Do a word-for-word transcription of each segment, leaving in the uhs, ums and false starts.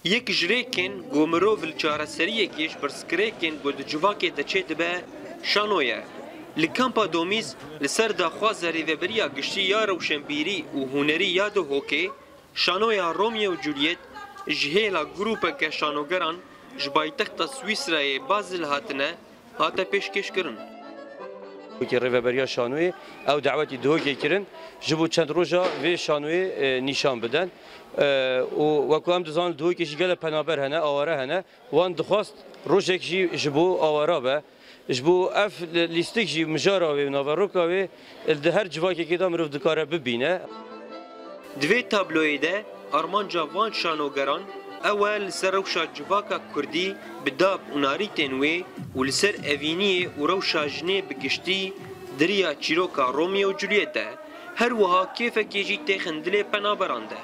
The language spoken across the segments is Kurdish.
Yek ji rêkên ku mirov li çareseriyekê ji pirsgirêkên ku di civakê de çêdibe, şano ye. Li Kampa Domîz li ser daxwaza Rêveberiya Giştî ya Rewşenbîrî û Hunerî ya Duhokê, şanoya Romeo û Juliet ji hêla grûpeke şanogeran ji paytexta Swîsreyê Basel hatine, hate pêşkêşkirin. Wekî Rêveberiya Şanoyê ew dawetî Duhokê kirin, ji bo çend roja vê şanoyê, e, nîşan bidin. E, û wekî em dizanin Duhokê jî gelek penaber hene, aware hene. Wan dixwest rojek jî ji bo awara be. Ji bo ev lîstik jî mijara wê û naveroka wê li her civakekê de mirov dikare bibîne. Di vê tabloyê de armanca van şanogeran ew e li ser rewşa civaka kurdî bi dab û narîtên wê û li ser evîniyê û rewşa jinê bi giştî di riya çîroka Romeo û Juliet de. Her wiha kêfekê jî têxin dilê penaberan de.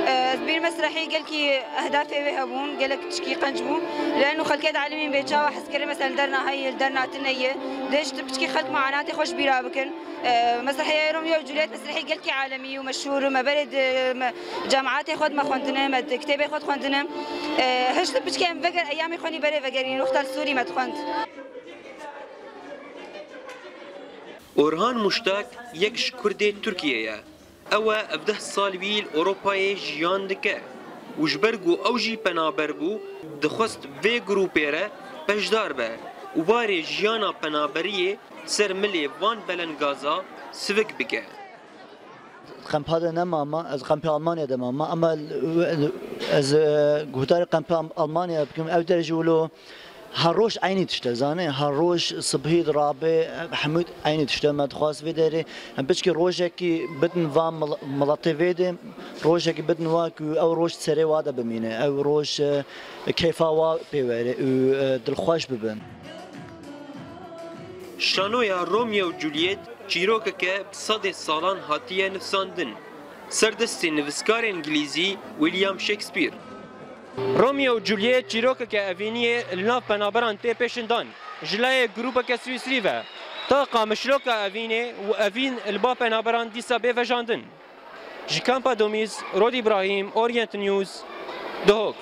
Ez bîr mesrehî gelkî ehdafê wê hebûn, gelek piçkî qenc bû. Leno xelkê dielîmîn bê çawa hez kirin, mesela li derna heye, li derna tune ye. Dê ji piçkî xelk manatê xwe ji bîra bikin. E, mesrehê Romeo û Juliet mesrehî gelkî alemî û meşhûr û me berê di, me, cemaetê xwe dime xwendine, me di kitêbê xwe dixwendine. E, hişt piçkê em veger, eyamê xwe nî berê vegerîn, wexta li Sûrî me dixwend. Orhan Muştak yek ji Kurdê Tirkiyê ye. Ew e ev deh sal wî li Ewropayê jiyan dike û ji ber ku ew jî penaber bû, dixwest vê grûpê re beşdar be û barê jiyana penaberiyê ser milê van belengazan sivik bike. Kampa de nemama, ez kampê Almanya de mama, ama ez, e, guhdarê kampê Almanya bikim, ew der jî wilo Her roj eynî tişt e, zanî? Her roj sibhî dirabe, hemû eynî tişt e. Me dixwast vê derê em piçkî rojekî bidin va mil-, miletê vê de, rojekî bidin wa ku ew roj serê wa de bimîne, ew roj, e, keyfa wa pê were û, e, dilxweş bibin. Şanoya Romeo û Juliet çîrokeke bi sedê salan hatiye nivîsandin, ser destê nivîskarê îngilîzî William Shakespeare. Romeo û Juliet çîrokeke evîniyê li nav penaberan tê pêşindan, ji layê grûpeke Swîsrî ve, ta qamişloka evînê û evîn li ba penaberan dîsa bê vejandin. Ji Kampa Domîz, Rod Îbrahîm, Orient News, Duhok.